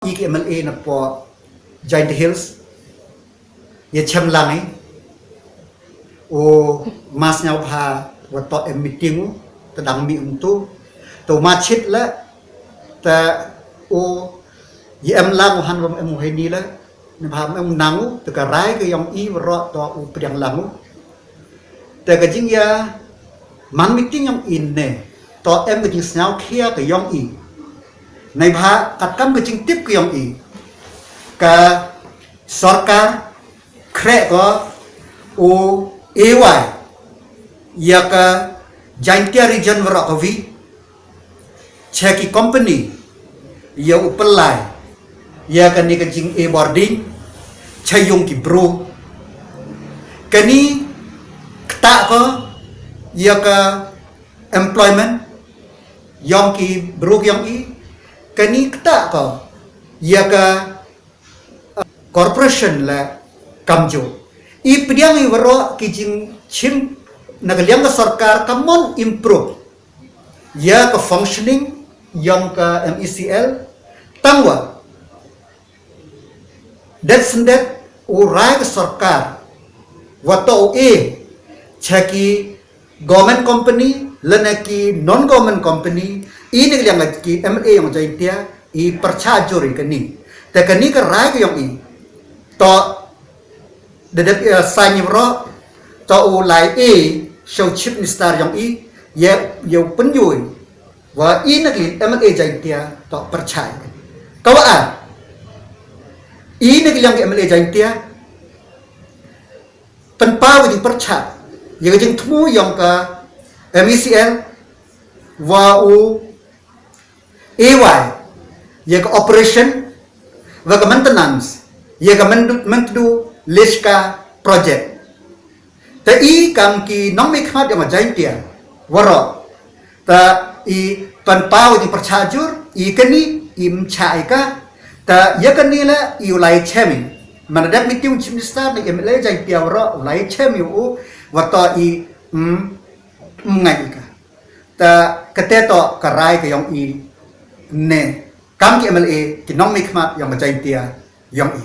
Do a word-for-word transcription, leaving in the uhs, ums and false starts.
I ki M L A na pdeng Jaintia Hills, ïa chem lang i, u ma Sniawbha wa toh em meeting u, te dang mih um tu, te u ma Chit le, te u ïa em lang u, han wa em u heini le, neibhah em nang u, te ka rai ka yong i waroh toh u pdiang lang u. Te ka jingïa man meeting yong i ne, toh em ka jingsngew khia ka yong i. Neibhah katkam ka jingtip ka yong i, ka sorkar khreh ko u ewai ïa ka Jaintia region waroh kawi, cha ki company, ïa u pynlai ïa kane ka jing e boarding cha yung ki bru. Kane ktah ko ïa ka employment yong ki bru yong i. Kane ktah ko ïa ka corporation le kamjooh. I pdiang i waroh ki jingchim na ka liang ka sorkar ka mon improve ïa ka functioning yong ka M E C L. Tangwa dep sendep u rai ka sorkar wa toh u e cha ki government company lane ki non government company, i na ka liang ki M L A yong Jaintia i pyrchah jur ïa kane. Te kane ka rai ka yong i toh da dep ïa sign i waroh, toh u lai e sha u Chief Minister yong i, ïa ïa u pynjur wa i na ka liang M L A Jaintia toh pyrchah ïa kane. Ka wa ar, i na ka liang ki M L A Jaintia pynpaw ka jingpyrchah ïa ka jingthmu yong ka M E C L wa u ewai ïa ka operation wa ka maintenance ïa ka Myndu- Myntdu Lishka project. Te i kam ki nongmihkhmat yong Jaintia waroh, te i pynpaw i pyrchah jur i kane, i mchah i ka. Te ïa kane le i u lai chem i, man dep meeting Chief Minister ne M L A Jaintia waroh u lai chem i u wa toh i, mm, mngai i ka. Te kate toh ka rai ka yong i ne, kam ki M L A ki nongmihkhmat yong Jaintia yong i.